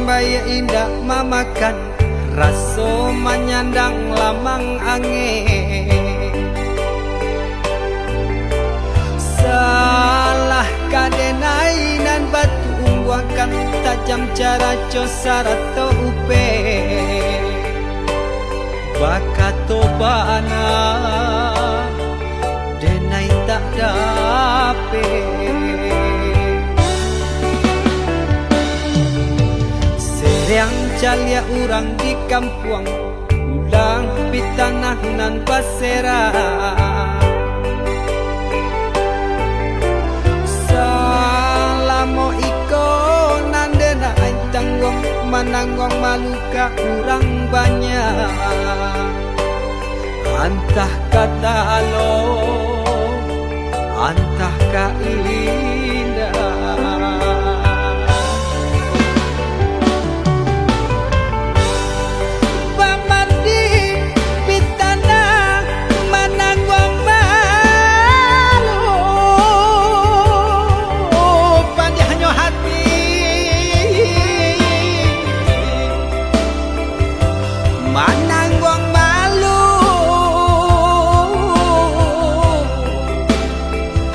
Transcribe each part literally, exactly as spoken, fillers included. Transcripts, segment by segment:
Baiak indak mamakan, raso manyandang lamang angin. Salah ka denai nan batumbuahkan, tajam caraco sarato upek. Bakato bana, denai tak dapek. Seriang caliak urang di kampuang, ulang pitanah nan baserak. Salamo iko nan denai tangguang, manangguang malu ka urang banyak. Antah ka talok, antah ka indak. Bamandi pitanah manangguang malu, padiahnyo hati manangguang malu,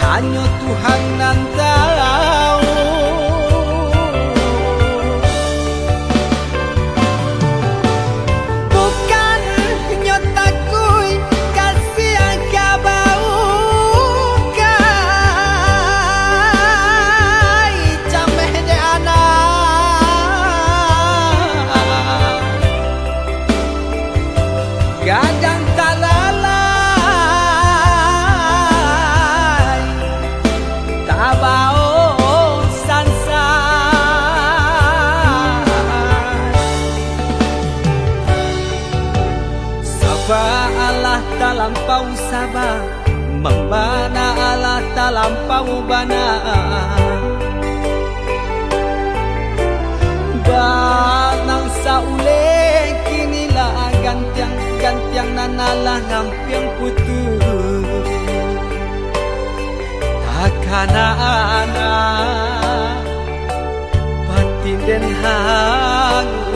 hanyo Tuhan nan tahu. Bukannyo takuik kasiah ka bau kai, cameh dek anak. Gadang talalai, tabao sansa. Saba alah talampau saba, mambana alah talampau bana. Banang sauleh kini lah gantiang, gantiang nan alah ngampiang putuih. Takana anak patinden hangu.